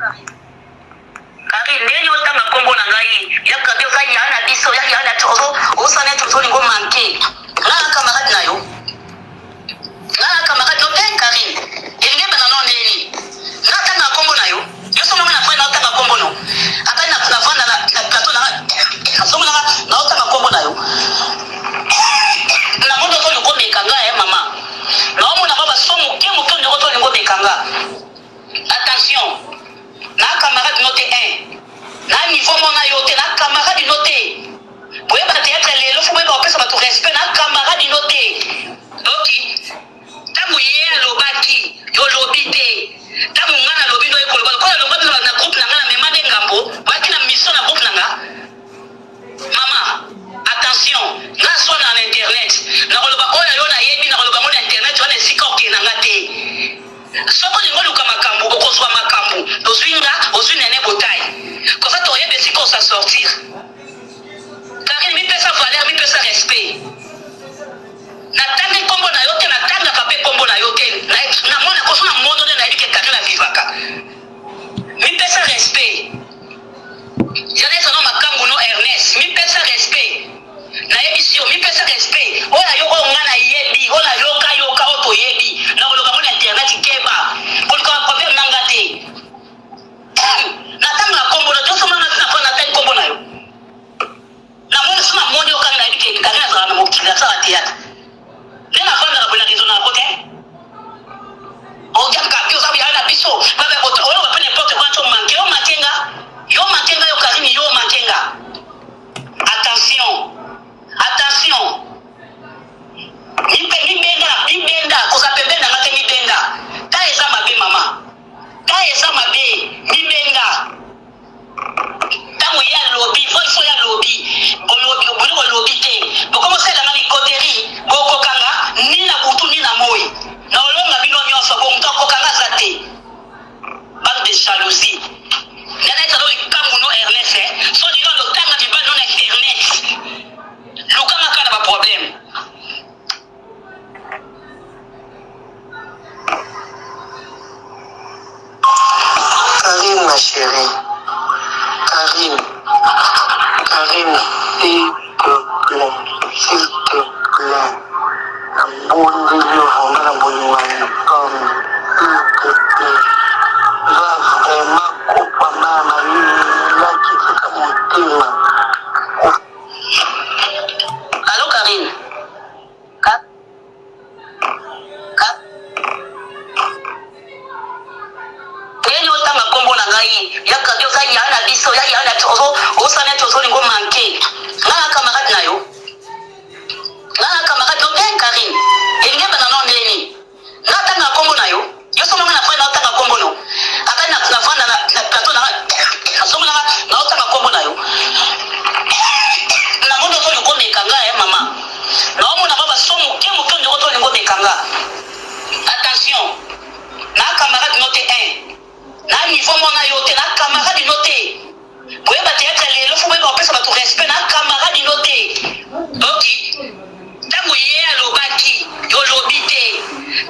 Carine ndenge nini otanga kombo na ngai ya gabi oza ya na biso ya ya na biso ozo osala neti ozolinga omanke nga na camarade na yo nga na camarade no te Carine elingi ebanda no ndenge nini nga atanga kombo na yo yo somo nga na fai na otanga kombo no ata na na vanda na na plateau na somo na na otanga kombo na yo na mondo ozolinga omeka nga eh mama na omona ba baso moke moke ondeko ozolinga omeka nga Attention na camarade no te hein na niveau moko na yo te na camarade no te boyeba theatre lelo fo boyeba kopesa bato respect na camarade no te oki ntango ye alobaki yo olobi te ntango ngai nalobi ndoye koloba lokola longwa bino na groupe na ngai na mema nde ngambo boyaki na mission na groupe na nga mama attention nga swana na internet nakoloba oyo yo nayebi nakoloba ngo na internet wana esika okende na nga te Soki olingi oluka makambu okozua makambu ozui nga ozui nene botayi comme ça toyeba esika osa sortir Carine mipesa valeur mipesa respect natangi kombo na yo te natangaka pe kombo na yo te na mona koso na mono nde nayebi ke Carine avivaka mipesa respect Janessa no makangu no Ernest mipesa respect nayebisi yo mipesa respect oyo ayo oyo nga nayebi oyo nayoka yoka oyo toyebi nakoloba ngo na internet keba koluka ba problème na nga te natangaka kombo na tosomanga tina mpo natangi kombo na yo namoni so namoni yo kanga nayebi ke kanga nazala na mokili nasala théâtre nde nafandaka boye na raisonnaka ko te Odia gabi oza yaya na biso baba oyo wape n'importe quoi to manque yo manque nga yo manque nga yo Karine yo manque nga attention attention mipe mibenda mibenda koza pembeni na nga te mibenda ta eza mabe mama ta eza mabe mibenda Tango ye alobi voice oyo alobi bolobi boni bolobi te bokomi osalela nga mikoteri bokokanga ni na butu ni na moyi na olonga bino nyonso bo moto akokanga aza te bande de jalousie nga nayesa no likambu no Ernest eh so lelo alotanga mibali no na internet lukanga kaka na ba problème. Carine ma cherie Carine Carine s'il te plait s'il te plait nabondeli yo vraiment na bolingo ya nzambe s'il te plait oza vraiment kopa maya malili laki tika motema. Allo Carine Ka Ka Ndenge otanga kombo na ngai ya gabi oza ya na biso ya ya na biso ozo osala neti ozolinga omanke nga na camarade na yo nga na camarade no te Carine elingi ebanda no ndenge nini nga tanga kombo na yo yo somo nga na fanda otanga kombo no ata na na fanda na na plateau na somo na na otanga kombo na yo na mondo ozolinga omeka nga eh mama na omona ba baso moke moke ondeko ozolinga omeka nga attention na camarade no te hein na niveau mwana yo te na camarade no te Boyeba theatre lelo fo boyeba kopesa batu respect na camarade no te oki tango ye alobaki yo olobi te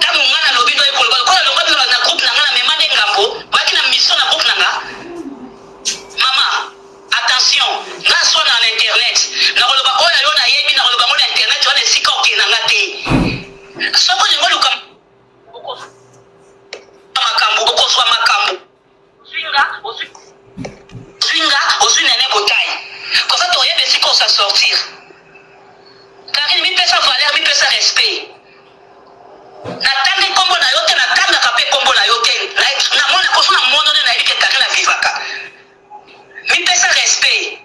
tango nga nalobi ndoye koloba lokola longwa bino na groupe na nga na mema nde ngambo boyaki na mission na groupe na nga mama attention nga swana na internet nakoloba oyo yo nayebi nakoloba ngo na internet wana esika okende na nga te soki olingi oluka makambo okozwa makambo Ozui nga, ozui ozui nga, ozui nene botayi. Comme ça toyeba esika osa sortir. Carine mipesa valeur, mipesa respect. Natangi kombo na yo te, natangaka pe kombo na yo te. Na mona koso na mono nde nayebi ke Carine avivaka. Mipesa respect.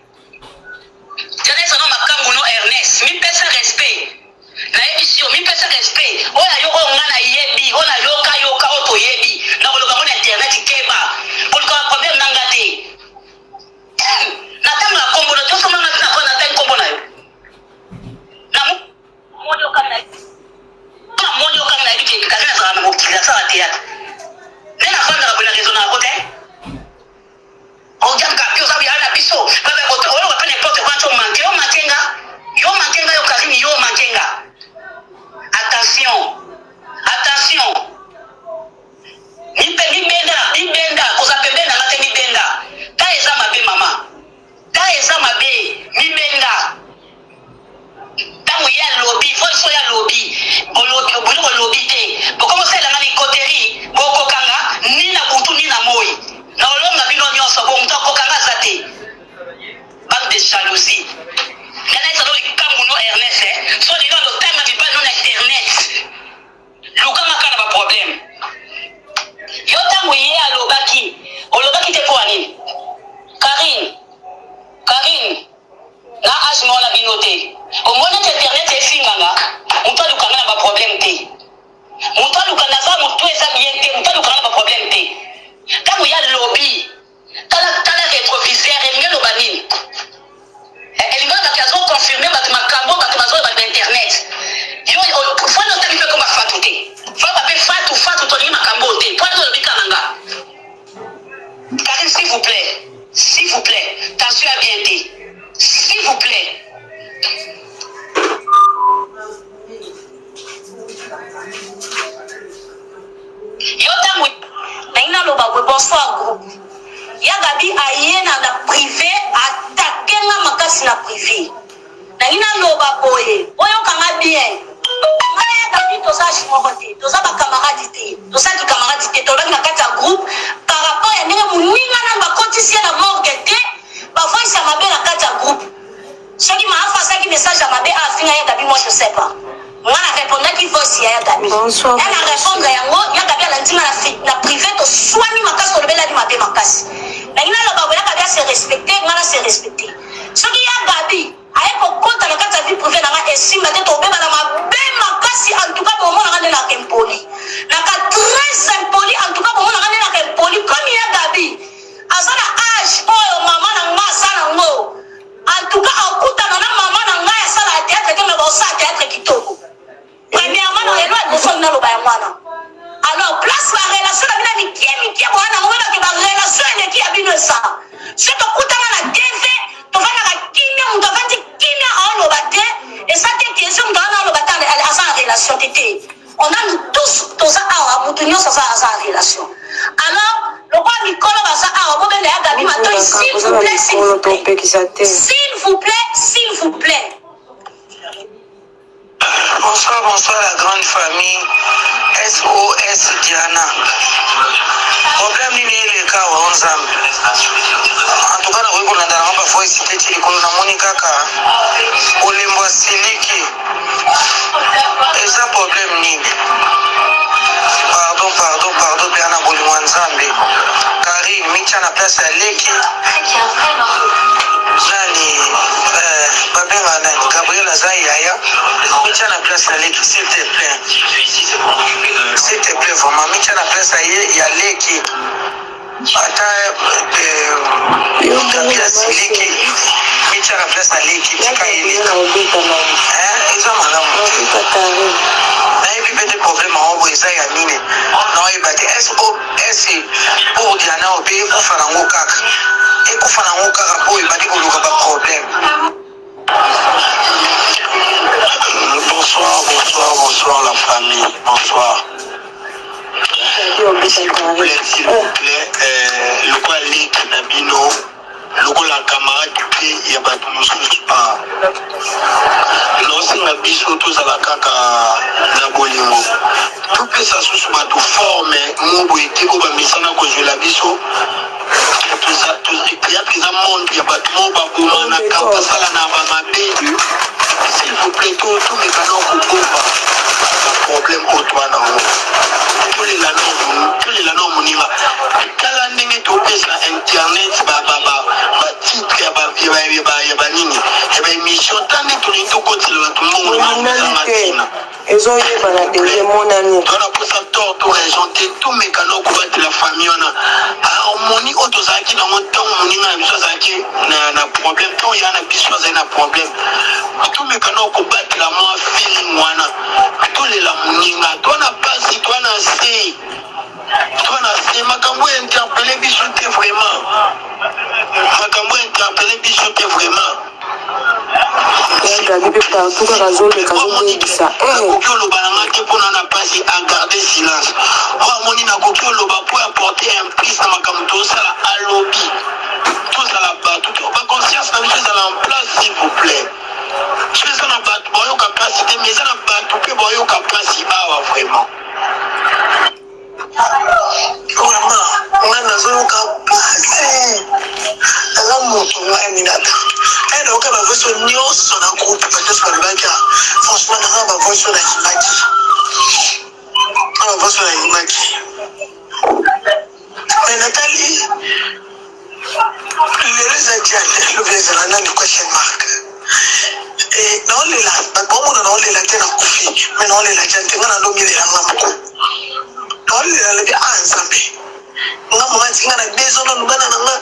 Janessa no makangu no Ernest, mipesa respect. Nayebisi yo mipesa respect oyo ayo oyo nga nayebi oyo nayoka yoka oyo toyebi nakoloba ngo na internet keba koluka ba problème na nga te natangaka kombo na tosomba nga tina natangi kombo na yo namoni okanga namoni okanga nayebi ke kaka nazala na mokili nasala théâtre nde nafandaka boye na raisonnaka ko te Odia gabi oza yaya na biso baba oyo wape n'importe quoi to manque yo manque nga yo manque nga yo Karine yo manque nga attention attention mipe mibenda mibenda koza pembeni na nga te. alobi bino bolobi te bokomi osalela nga mikoterie bokokanga ni na butu ni na moi na olonga bino nyonso bo moto akokanga aza te bande de jalousie nga nayesa no likambu no Ernest eh so lino alotanga mibali no na internet luka nga kaka na ba problème yo ntango ye alobaki olobaki te mpo ya nini Karine Karine na age moko na bino te omoni ete internet efinganga moto alukanga na ba problème te moto aluka naza moto eza bien te moto alukanga na ba problème te ntango ye alobi Tala tala retroviseur elingi eloba nini? Eh, elingi oloba ke azo confirmer bato makambo bato bazoloba na internet. Yo fani otangi mpe komba fatu te. Faba mpe fatu fatu tolingi makambo oyo te. Pwani olobi kaka na nga. Karine s'il vous plaît. S'il vous plaît. Tension ya bien te. S'il vous plaît. Yo tango Nalingi naloba boye bonsoir groupe ya gabi aye na na prive atake nga makasi na prive nalingi naloba boye boyoka nga bien nga ya gabi toza age moko te toza ba camarade te toza ki camarade te tolobaki na kati ya groupe par rapport ya ndenge moninga nanu bakotisi ye na morgue te ba voice ya mabe na kati ya groupe Soki Mahafa asalaki message ya mabe afinga ya Gaby moi je sais pas. Nga na repondaki voice ya ya Gaby. Bonsoir. Ya na repondre yango ya Gaby alandi nga na, na privé toswani makasi tolobelani mabe makasi. Nangi naloba boye ya Gaby ase respecter nga na se respecter. Soki ya Gaby aye kokota na kati ya vie privée na nga esimba te tobebana mabe makasi en tout cas bomona nga nde na impoli. Naka très impoli en tout cas bomona nga nde naka impoli comme ya Gaby aza na age oyo mama na nga aza nango. En tout cas akutana na maman na ngai asalaka theatre te mais baosala theatre kitoko. Premièrement na elo ya liboso alingi naloba yango wana. Alors place ba relation na bino ya mikie mikie boya nango boyeba ke ba relation eleki ya bino eza. Soki tokutana na TV tovandaka kimia moto avandi kimia aoloba te eza te ke soki moto wana aloba te aza na relation te te. On a nous tous toza awa mutu nyonso aza aza en relation. Alors lokola mikolo baza awa bobenda ya Gabi matoyi s'il vous plaît s'il vous plaît. S'il vous plaît s'il vous plaît. Bonsoir, bonsoir la grande famille SOS Diana. Problème nini eleka awa nzambe. En tout cas nakoki kolanda nango ba voice te ti likolo namoni kaka olembo asiliki. Eza problème nini? Pardon, pardon, pardon, mpe na bolingo ya Nzambe. Karine, mitia na place ya leki. Nani, eh, babenga nani? Gabriel aza yaya. Mitia na place ya leki, s'il te plaît. S'il te plaît, vraiment, mitia na place ya ye ya leki. Ata gabi asiliki mitia na place na leki tika ye leka eza malamu te nayebi mpe te problème yango boye eza ya nini naoyeba te ese pour diana oyo mpe ekufa nango kaka ekufa nango kaka mpo ebandi koluka baproblème. Bonsoir, bonsoir, bonsoir la famille, bonsoir. S'il vous plaît, s'il vous plaît, euh, lokola leki na bino, lokola camarade mpe ya bato mosusu ah. Naosenga biso tozala kaka na bolingo, topesa susu bato forme mo boye te oyo bamesana kozwela biso Théâtre eza monde ya bato moko babomanaka basalana bamabe. S'il vous plaît, tomeka na kobomba baproblème oyo toa nango, tolela na moninga. Tala ndenge topesa internet batitre ya banini ya baémission, ta nde tolingi tokotela bato mbongo na ntina. Ezoyebana deja emonani. Toza na posa tort to raison te, tomeka nao kobatela famille wana harmonie oyo tozalaki nango ntango moninga na biso azalaki na, na problème, ntango ya na biso azali na problème, tomeka nao kobatela mwa feeling wana, tolela moninga, toa na pasi, toa na se, toa na se, makambo oyo interpele biso te vraiment, makambo oyo interpele biso te vraiment. Ya Gaby pe partout kaka azoleka azobebisa eh. Nakoki oloba na nga te pona na pasi a garder silence oyo amoni nakoki oloba po apporter un plus na makambo tozosala alobi tozala bato to ba conscience na biso ezala en place s'il vous plaît soki eza na bato bayoka pasi te mais eza na bato. Bato mpe bayoka mpasi awa vraiment. Vraiment nga nazoyoka pasi naza moto nga Aminata eh nayoka ba voice oyo nyonso na groupe bato nyonso balobaki ah franchement nanga ba voice oyo nayimaki na ba voice oyo nayimaki mais natali lelo eza diane lobi ezala nani question mark eh, naolela bato baomona naolela te nakufi me naolela diane te nga nalomilela nga moko naolela lobi a ah, nzambe nga mama nti nga na besoin nanu bana na nga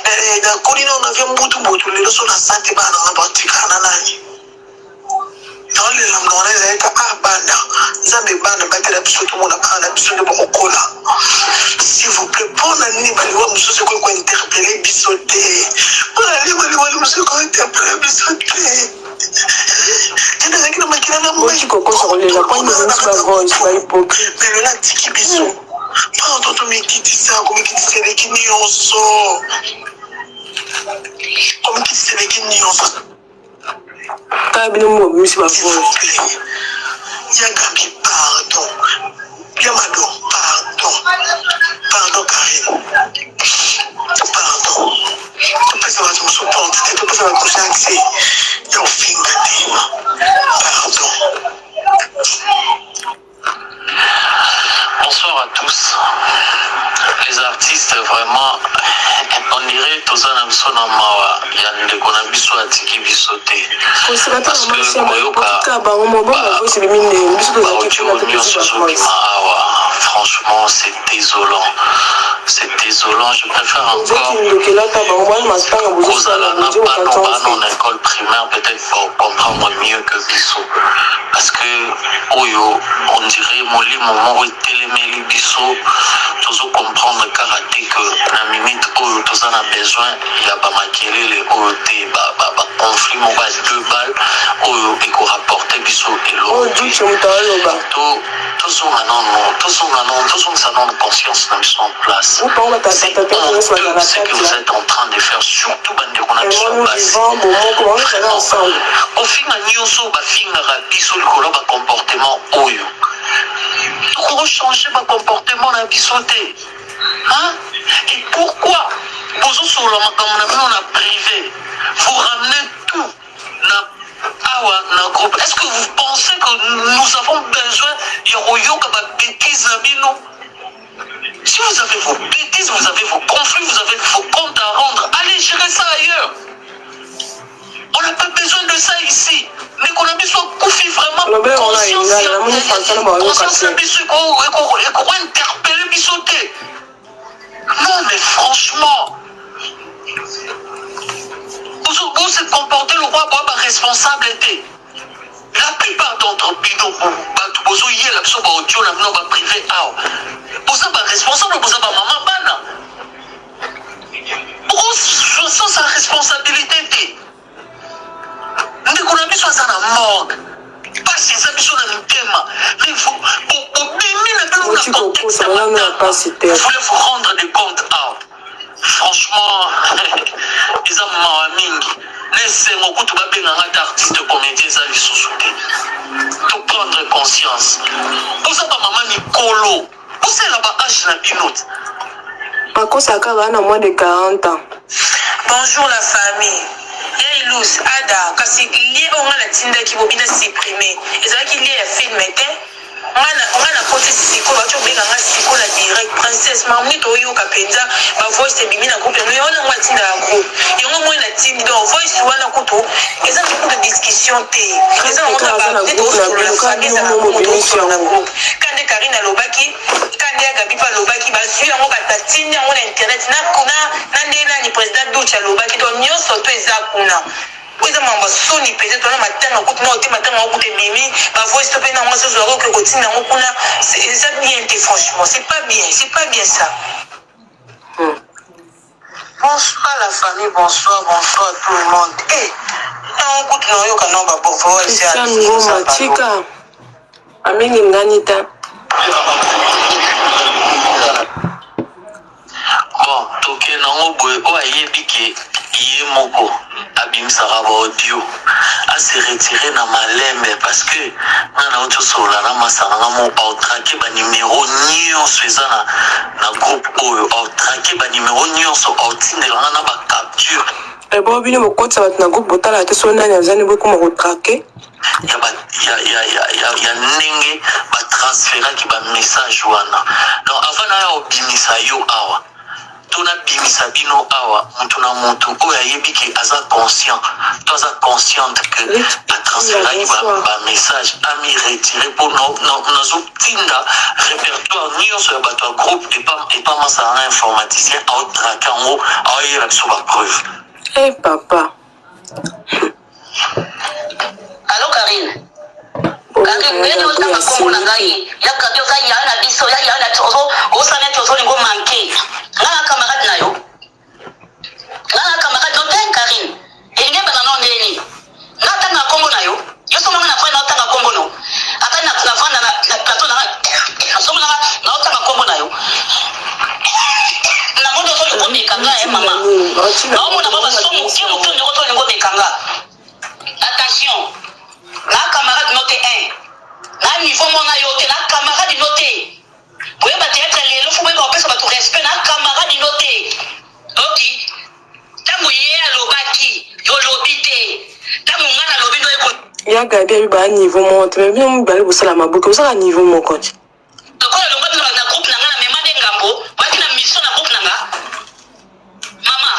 eh, nakoli nano na vie mbutu butu lelo so na sante bana na nga batikala na nani Naolela monoko na ezali ka ah bana nzambe bana batela biso tomona bana na biso nde bakokola s'il vous plaît mpo na nini baliwa mosusu ekoki kointerpele biso te mpo na nini baliwa mosusu ekoki kointerpele biso te te nazalaki na makila na Boki kokosa kolela mpo nini bimisi ba voice ba hypocrite. Mais lelo atiki biso pardon tomikitisa komikitisa eleki nyonso komikitisa eleki nyonso Tala bino moko bimisi ba voice. Ya Gaby pardon. Ya Mado pardon. Pardon Carine. Pardon. Topesa bato mosusu porte te, topesa bato mosusu accès ya kofinga te. Pardon. Bonsoir à tous. Les artistes vraiment on dirait toza na biso na mawa ya ndeko na biso atiki biso te. Parce que koyoka ba audio nyonso ezobima awa franchement c'est désolant. C'est désolant, je préfère encore kozala na bana bana na école primaire peut-être pour comprendre mieux que biso parce que oyo on dirait molimo moko etelemeli biso tozo comprendre kaka te que na minute oyo toza na besoin ya ba makelele oyo te ba, ba, ba conflit moko ya deux balles oyo eko rapporter biso eloko oyo duce moto aloba to tozonga nano tozonga nano tozongisa nano conscience na biso en place c'est honteux ce que vous êtes en train de faire surtout bandeko na biso basi kofinga nyonso bafingaka biso likolo ya bacomportement oyo tokochange bacomportement na biso te hein? Et pourquoi bozosolola makambo na bino na privé vous ramenez tout na awa na groupe est ce que vous pensez que nous avons besoin ya koyoka babétise na bino Si vous avez vos bêtises, vous avez vos conflits, vous avez vos comptes à rendre, allez gérer ça ailleurs. On n'a pas besoin de ça ici. ndeko na biso akufi vraiment conscience na biso ekointerpele biso te non mais franchement bose comporter lokola boa baresponsable te La plupart d'entre bino batu bozo yela biso ba audio na bino ba privé awa boza ba responsable boza ba mama bana boko sa responsabilité te ndeko na biso aza na morgue pasi eza biso na mitema mais bobimi na bino na contexte ya matanga vous voulez vous rendre des comptes awa Franchement eza mawa mingi na esengo kutu babenga nga ata artiste comédien eza lisusu te to prendre conscience boza ba mama mikolo bosalela ba age na bino te Bakosaka baa na moins de 40 ans. Bonjour la famille. Ya Ilus, Ada, kasi lien oyo nga natindaki bobi na supprimer. Ezalaki lien ya film te. Nga na nga na koti sikoyo bauti kobenga nga sikoyo na direct princesse makambo nini toyoka penza ba voice ebimi na groupe yango yango nango atindaka groupe yango moi natindi donc voice wana kutu eza na kutu discussion te eza nango kaka nde tosolola famille ezala bongo tosolola na groupe kande Karine alobaki kande ya Gabi pe alobaki bazui yango batindi yango na internet na na na nde nani president Dutshe alobaki donc nionso to eza kuna Oyo eza makambo ya soni penza toza na matanga kutu nao te matanga yango kutu ebimi ba voice to pe na mwasi ozwa oke kotinda yango kuna eza bien te franchement c'est pas bien c'est pas bien ça. Bonsoir la famille, bonsoir, bonsoir tout le monde. Eh, yango kutu nayoka nao ba voice Christian Ngoma tika amingi ngani ta. Bon, tokende yango boye oyo ayebi ke. Ye moko abimisaka ba audio a se retirer na malembe parce que nga nauti osolola na masta na nga moko au traquer ba numero nionso eza na na groupe oyo au traquer ba numero nionso au tindela nga na ba capture. Ebongo bino bokotisa batu na groupe botalaka te soki nani aza nde bokoma ko traquer. Ya ba ya ya ya ya ya ndenge ba transferaki ba message wana donc avant naya obimisa yo awa to nabimisa bino awa mutu na mutu oyo ayebi ke aza conscient to aza consciente que a transferaki ba, ba message ami retire po nazotinda repertoire nyonso ya bato ya groupe epa epa masala na informaticien aotrake yango aoyela biso ba preuve. Hey papa. Allo Carine. Carine, ndenge otanga kombo na ngai, ya Gabi oza yaya na biso, ya yaya na biso, ozo osala neti ozolinga omanke. Nga na camarade na yo. Nga na camarade no te Carine. Elingi ebanda no ndeni. Nga tanga kombo na yo. Yo somanga na frère na otanga kombo no. Ata na na vanda na na plateau na nga. Somanga na otanga kombo na yo. Na mondo ozolinga omeka nga eh mama. Naomona mwa baso moke moke ondeko ozolinga omeka nga. Attention. Na camarade no te hein. Na niveau mona yo te na camarade no te. Boyeba théâtre lelo faut boyeba kopesa bato respect na camarade no te. Oki. Tango ye alobaki yo olobi te. Tango nga nalobi nde oye ko Ya Gaby abi ba niveau moko te mais bino mibale bosala maboke bosala niveau moko te. Lokola longwa bino na groupe na nga na mema nde ngambo bayaki na mission na groupe na nga mama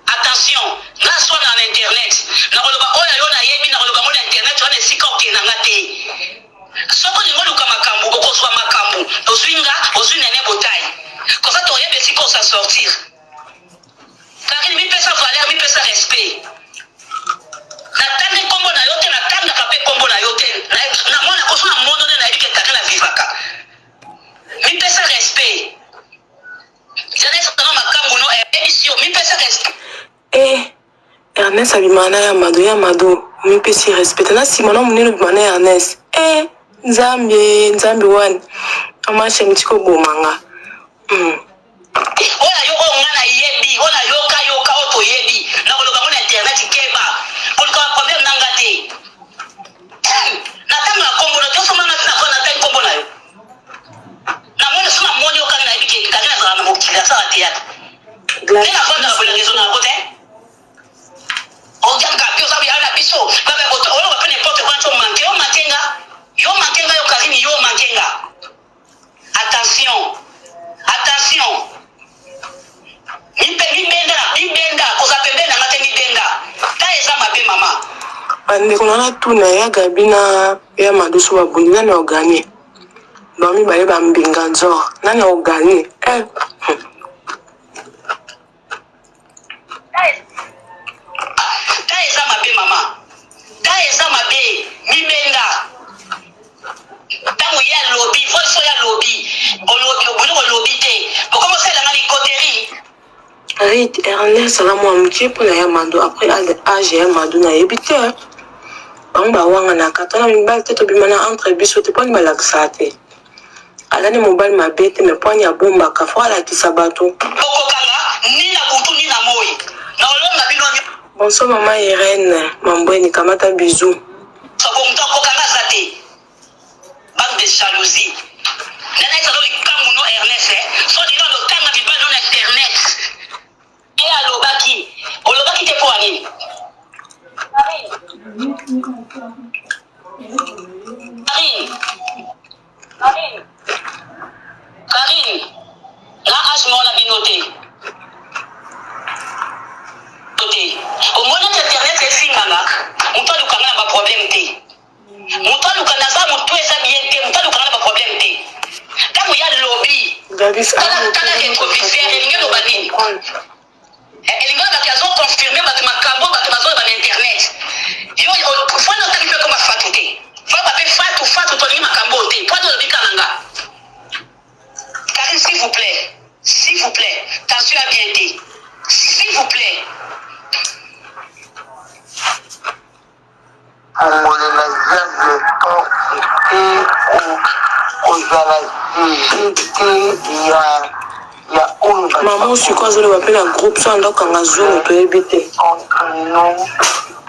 attention nga aswana na internet nakoloba oyo yo nayebi nakoloba ngo na internet wana esika okende na nga te soki olingi oluka makambo okozwa makambo ozwi nga ozwi nene botai koza toyeba esika osa sortir Carine mipesa valeur mipesa respect natangi kombo na yo te natangaka pe kombo na yo te namona koso na mono nde nayebi ke Carine avivaka mipesa respect Janice na makambu no eyebisi yo mipesa respect. Eh Ernest abimaka na ya mado ya mado omipesi respect te na sima na munene obima na Ernest eh nzambe nzambe wani mama shemi tika oboma nga hum. Oyo na yo oyo nga na yebi oyo na yoka yoka oyo toyebi na koloba ngo na internet keba koluka ba problème na nga te na tanga kombo na toso manga tina ko na tangi kombo na yo na moni so na moni okangi na yebi ke kaki na zala na mokili asala théâtre nde na vanda na boye na réseau na yango te odia gabi oza ya na biso baba oloba pe n'importe quoi nti omanke yo manke nga yo manke nga yo Karine yo manke nga Attention attention mipe mibenda mibenda kozala pembeni na nga te mibenda ta eza mabe mama. Ba ndeko na nga tuna ya Gaby na ya Mado soki ba bundi nani ako gagne? Bango mibale ba mbinga nzor nani ako gagne eh hum. Ta eza mabe mama ta eza mabe mibenda ntango ye alobi voice oyo alobi olobi obuli olobi te bokomi osalela nga likoteri Rit Ernest aza mwa mukie mpo na ya Mado après age ya Mado nayebi te bango bawanganaka tona mibali te tobima na entre biso te mponi balakisaka te Aza nde mobali mabe te mais poani abombaka faut alakisa batu. Bokokanga ni na butu ni na moyi na olonga bino nyo. Bonsoir maman Irène Mambweni kamata bisous. Soko mutu akokanga aza te bande de jalousie nana ezalo likambu no Ernest eh so lelo alotanga mibali no na internet ye alobaki olobaki te mpo ya nini Carine Carine Carine na age moko na bino te te omoni ete internet efinganga moto alukanga na baproblème te moto aluka naza motu eza bien te moto alukanga na baproblème te ntango ya lobi tala tala retroviseur elingi eloba nini Eh, elingi oloba ke azo confirme bato makambo bato bazoloba na internet yo fani otangi mpe koma fatu te faba mpe fatu fatu tolingi makambo oyo te pwani olobi kaka nga Karine s'il vous plaît s'il vous plaît tension ya bien te s'il vous plaît Fongolela diable porte te kozala sujet te ya. Ya oyo bato Maman sikoyo azoloba mpe na groupe so anda okanga zolo toyebi te. Entre nous.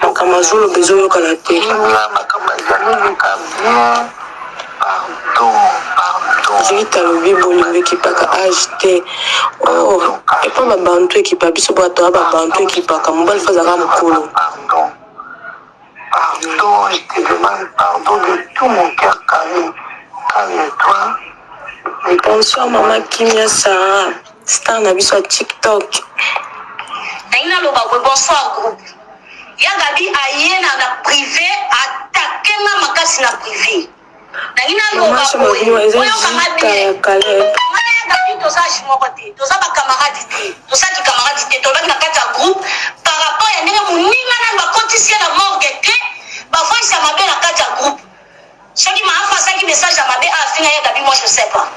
Makambo azoloba ezoyokana te. Kimia makambo ezali eleka bien. Pardon, pardon. Rita alobi bolingo ekipaka age te. Oh, epa ba bantu ekipa biso bato ya ba bantu ekipaka mobali fo azalaka mokolo. Pardon. Pardon, je te demande pardon de tout mon cœur, Karine. Calme-toi. Bonsoir maman Kimia Sarah, star na biso ya TikTok. Nalingi naloba boye bonsoir groupe. Ya Gabi aye na na privé attaque nga makasi na privé. Nalingi naloba Maman boye Mabino eza boyoka nga Jita bien. ya Caleb. Nga na ya Gabi toza age moko te, toza ba camarade te, toza ki camarade te, tolobaki na kati ya groupe par rapport ya ndenge moninga nanu bakotisi ye na morgue te, ba voice ya mabe na kati ya groupe. Soki Mahafa asalaki message ya mabe afinga ya Gaby moi je sais pas.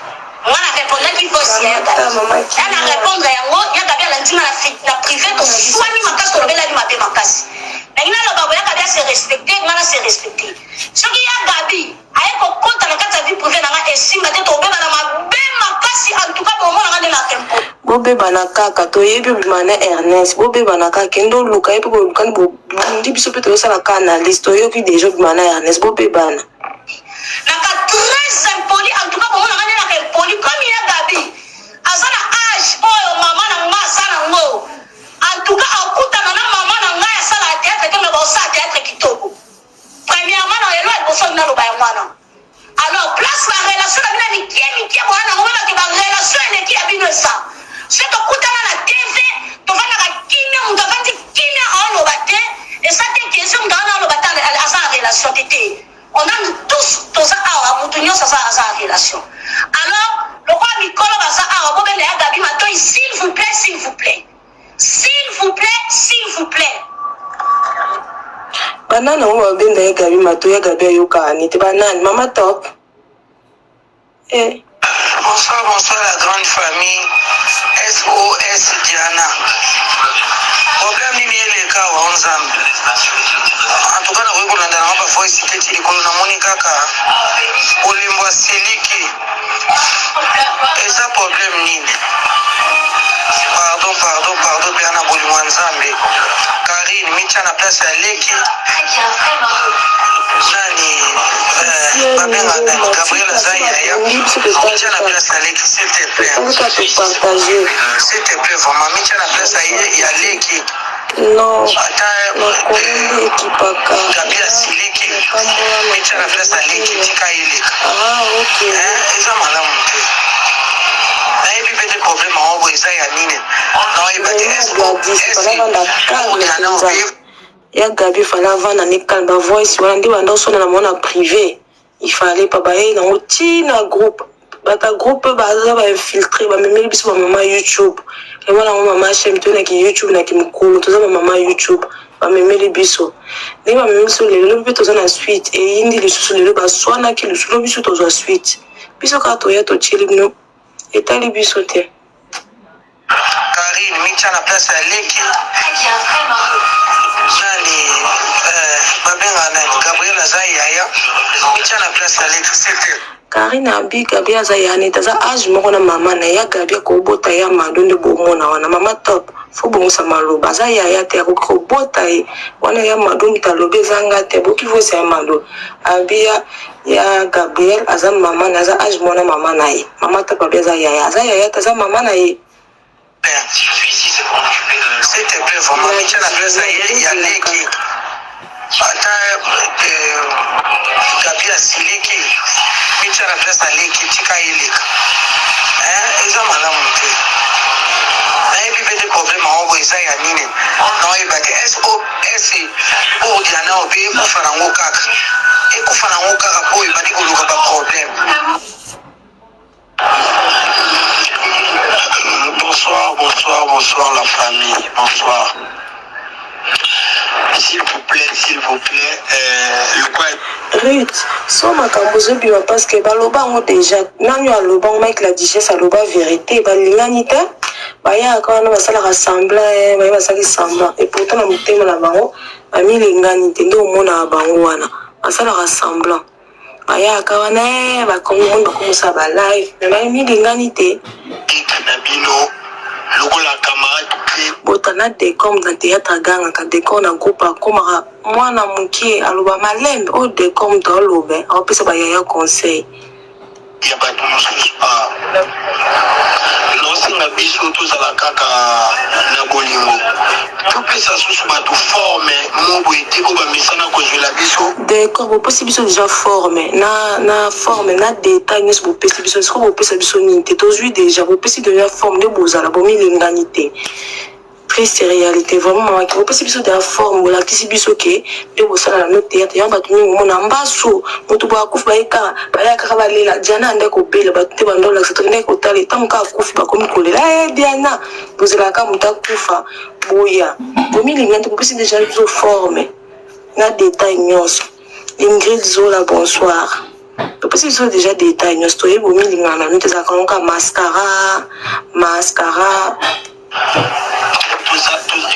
Nga na repondaki voice ya ya Gaby. Ya na repondre yango ya Gaby alandi nga na privé toswani makasi tolobelani mabe makasi. Nalingi naloba boye ya Gaby a se respecter nga na se respecter. Soki ya Gaby aye kokota na kati ya vie privee na nga esimba te tobebana mabe makasi en tout cas bomona nga nde na impo. Bobebana kaka toyebi obima na Ernest bobebana kaka kende oluka ye pe bolukani bobundi biso pe tozosala ka analyse toyoki deja obima na Ernest bobebana. Naka très impoli en tout cas bomona nga nde naka impoli comme ya Gaby aza na age oyo mama na nga aza na ngo en tout cas akutana na mama na ngai asalaka theatre te mais baosala theatre kitoko premièrement na elo ya liboso naloba yango wana. Alors place ba relation na bino ya mikie mikie boya nango boyeba ke ba relation eleki ya bino eza soki tokutana na TV tovandaka kimia moto avandi kimia aoloba te eza te ke soki moto awana aloba te aza na relation te te on a nous tous toza awa moto nyonso aza aza na relation alors lokola mikolo baza awa bobenda ya Gabi matoi s'il vous plaît s'il vous plaît S'il vous plait, s'il vous plait. Banani yango babenda ye Gaby mato ya Gaby ayokaka ni te banani mama top eh. Bonsoir, bonsoir la grande famille SOS Diana. Problème nini eleka awa nzambe. En tout cas nakoki kolanda nanga ba voice te ti likolo namoni kaka bolembo asiliki. Eza problème nini? Pardon, pardon, pardon, pea na bolingo ya Nzambe. Karine, mitia na place ya leki. Nani eh, babenga nani? Gabriel aza yaya. Mitia na place ya leki, s'il te plaît. S'il te plaît, vraiment, mitia na place ya leki. Non, ata makolo nde ekipaka. Gabi asiliki mitia na place aleki tika eleka Ah, ok. Eh, eza malamu te nayebi mpe te problème yango boye eza ya nini naoyeba te Vraiment, Gladys, fallait avanda calme mpenza. Ya Gabi fallait avanda ne calme ba voice wana nde banda osona na mona privé. Il fallait pas baye nango ti na groupe. Bata groupe baza ba infiltre bamemeli biso ba mama YouTube. Yango nango mama HM to na ki YouTube na ki mukolo toza ba mama YouTube bamemeli biso. Ndenge bamemeli biso lelo lobi mpe toza na suite eyindi lisusu lelo baswanaki lisusu lobi biso tozwa suite. Biso kaka toya totieli bino etali biso te. Carine mitia na place ya leki nani eh, babenga nani Gabriel aza yaya mitia na place ya leki c'était Karine abi Gabi aza ya neti aza age moko na mama na ya Gabi akobota ya Mado nde bomona wana mama top fo bongisa maloba aza yaya te akoki kobota ye wana ya Mado moto alobi eza nga te boki voice ya Mado abi ya ya Gabriel aza mama na aza age mwana mama na ye mama top abi aza yaya aza yaya te aza mama na ye. S'il te plaît vraiment mitia na place ya ye ya leki ata eh, Gabi asiliki mitia na place ya leki tika eleka eh, eza malamu te nayebi mpe te problème yango boye eza ya nini naoyeba te sos pour Diana ope ekufa nango kaka ekufa nango kaka mpo ebandi koluka baproblème. Bonsoir, bonsoir, bonsoir la famille, bonsoir. S'il vous plaît, s'il vous plaît, euh, le quoi Ruth, so makambo ezobima parce que baloba yango déjà nani aloba yango Mike la duchesse aloba vérité balingani te bayaka wana basalaka semblant eh, baye basalaki semblant et pourtant na motema na bango bamilingani te nde omonaka bango wana basalaka semblant bayaka wana eh, bakongo moni bakomosala ba live mais bamilingani te. Na bino. lokola camarade te. Bota na decor na theatre agangaka decor na groupe akomaka mwana mukie aloba malembe oyo decor mutu aoloba aopesa ba yaya conseil. Ya bato mosusu ah. Naosenga biso tozala kaka na bolingo, topesa susu bato forme mo boye te oyo bamesana kozwela biso. Decor bopesi biso dejà forme na na forme na detail nionso bopesi biso sikoyo bopesa biso nini te tozui dejà bopesi dejà forme nde bozala bomilingani te. Triste realite vraiment maman ki opesi biso deja forme bolakisi biso ke nde bosala na no theatre yango bato mingi omona mbasu moto boye akufi baye kaka baya kaka balela Diana ande kobela bato te banda olakisa tokendaki kotala ntango kaka akufi bakomi kolela eh Diana bozelaka kaka moto akufa boya bomilinga nte bopesi deja biso forme na detail nyonso Ingrid Zola bonsoir Topesi biso deja detail nyonso toyebi bomilingana na bino ezalaka ngo kaka mascara mascara.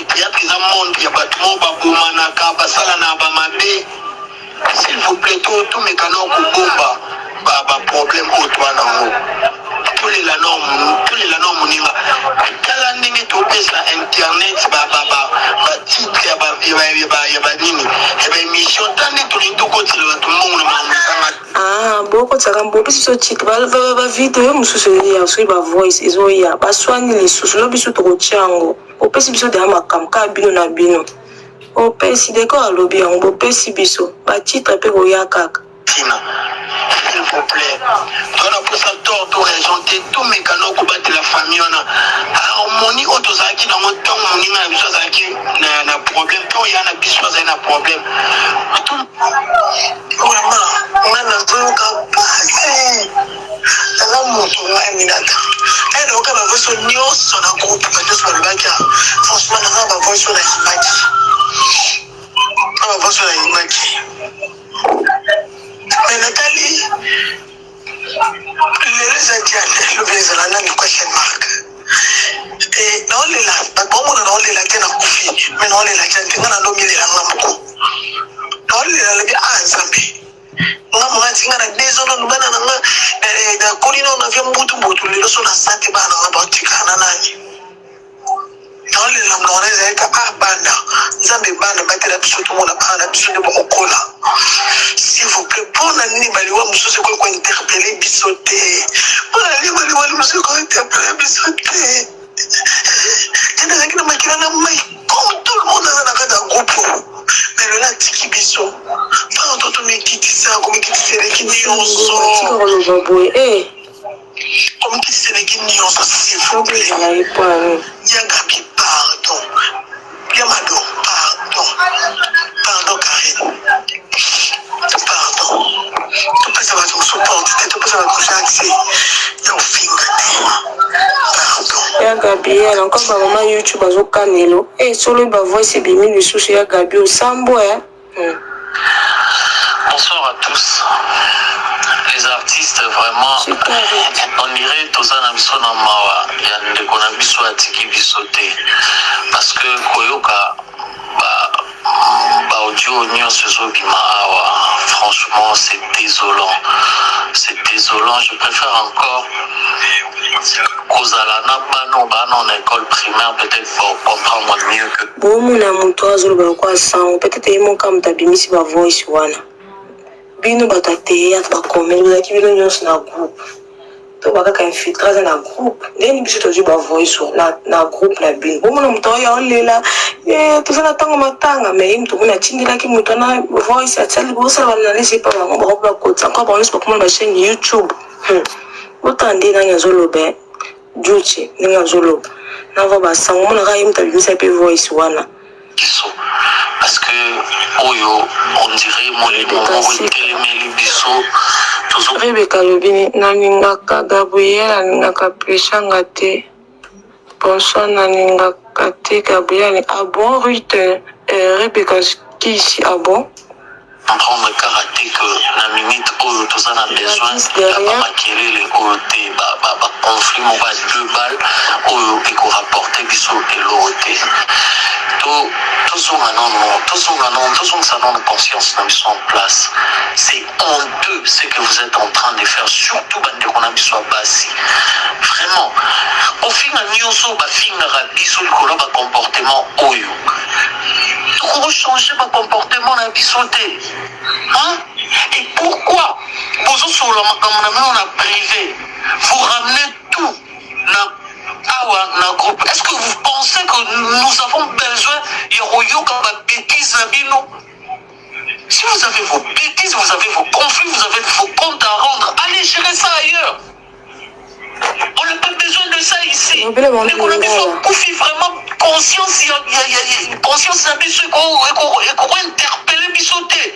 Théâtre eza monde ya bato moko babomanaka basalana bamabe s'il vous plaît tomeka nao kobomba baproblème oyo toa nango tolela nao moninga tala ndenge topesa internet batitre ya banini ya baémission ta nde tolingi tokotela bato mbongo na makambo ezanga. Ah, bokotisaka bopesi biso titre bavideo mosusu ezoya soki bavoice ezoya baswani lisusu lobi biso tokotia yango opesi biso deya makambo kaka bino na bino opesi dekor alobi yango bopesi biso batitre mpe koya kaka. Tina s'il vous plaît toza na posa tort to raison te tomeka no kobatela famille wana harmonie oyo tozalaki nango ntango moninga na biso azalaki na, na problème to ya na biso azali na problème. Vraiment nga nazoyoka pasi naza moto nga Aminata naye nayoka ba voice oyo nyonso na groupe bato nyonso balobaki ah, franchement naza na ba voice oyo nayimaki na ba voice oyo nayimaki mais natali lelo eza diane lobi ezala nani question mark e naolela bato baomona naolela te nakufi me naolela diane te nga na ndomilela nga moko naolela lobi a ah, nzambe nga mama atinga na deux ans nanu bana na nga eh, nakoli nano na vie mbutu mbutu lelo so na sante bana na nga baotikala na nani Naolela monoko na ezali ka ah bana nzambe bana batela biso tomona bana na biso nde bakokola s'il vous plaît mpo na nini baliwa mosusu ekoki kointerpele biso te mpo na nini baliwa mosusu ekoki kointerpele biso te te nazalaki na makila na mai comme tout le monde aza na kati ya groupe mais lelo atiki biso mpona to tomikitisa komikitisa eleki nyonso tika koloba boye eh. Komikitisa eleki nionso s'il vous plait. Ya Gaby pardon. Ya Mado pardon. Pardon Carine. Pardon. Topesa bato mosusu porte te, topesa bato mosusu accès ya kofinga te. Pardon. Ya Gabriel encore ba mama YouTube azokanelo eh solo ba voice ebimi lisusu ya Gabi osambo eh hmm. Bonsoir à tous. Les artistes vraiment on dirait toza na biso na mawa ya ndeko na biso atiki biso te parce que koyoka ba ba audio nyonso ezobima awa franchement c'est désolant, c'est désolant. Je préfère encore kozala na bana bana na école primaire peut-être pour comprendre mieux que Bomona mutu azoloba lokola sango peut etre ye moko mutu abimisi ba voice wana bino bato ya theatre ba comedien bozalaki bino nyonso na groupe to ba kaka infiltre aza na groupe ndeni biso tozwi ba voice na, na groupe na bino bomona moto oyo aolela eh, toza na ntango matanga mais ye moto omoni atindelaki moto wana voice atiali bosala baanalyse epa bango bango mpe bakotisa encore bango nyonso bakoma na bachaîne youtube hmm. Botala nde nani azoloba eh. Juche ndenge azoloba na va ba sango mona kaka ye mutu abimisa pe voice wana. Biso parce que oyo on dirait molimo moko etelemeli biso tozo. Rebecca alobi nini nalingaka Gabriel alingaka peshanga te bonsoir nalingaka te Gabriel ah bon Ruth euh, Rebecca kisi ah bon. Comprendre kaka te que na minute oyo toza na besoin ya ba makelele oyo te, ba ba ba conflit moko ya deux balles oyo eko rapporter biso eloko te. To tozonga nanu, tozonga nanu, tozongisa nanu conscience na biso en place. C'est honteux ce que vous etes en train de faire surtout ba ndeko na biso ya basi. Vraiment kofinga nioso ba fingaka. biso likolo ya bacomportement oyo tokochange bacomportement na biso te, hein? Et pourquoi bozosolola makambo na bino na privé, vous ramenez tout na awa na groupe? Est ce que vous pensez que nous avons besoin ya koyoka babêtise na bino? Si vous avez vos bêtises, vous avez vos conflits, vous avez vos comptes à rendre, allez gérer ça ailleurs. On n'a pas besoin de ça ici. Ndeko na biso akufi, vraiment conscience ya conscience na biso ekointerpeller biso te.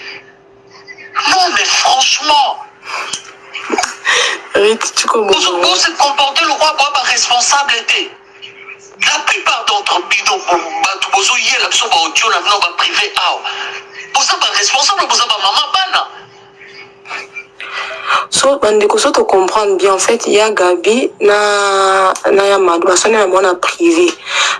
Non mais franchement, se comporter lokola boya baresponsable te. La plupart d'entre bino, bato bozoyela biso baaudio na bino baprivé awa, boza baresponsable, boza bamama bana. So bandeko, so tocomprendre bien, en fait ya Gabi na ya Mado baswani na bango na privé.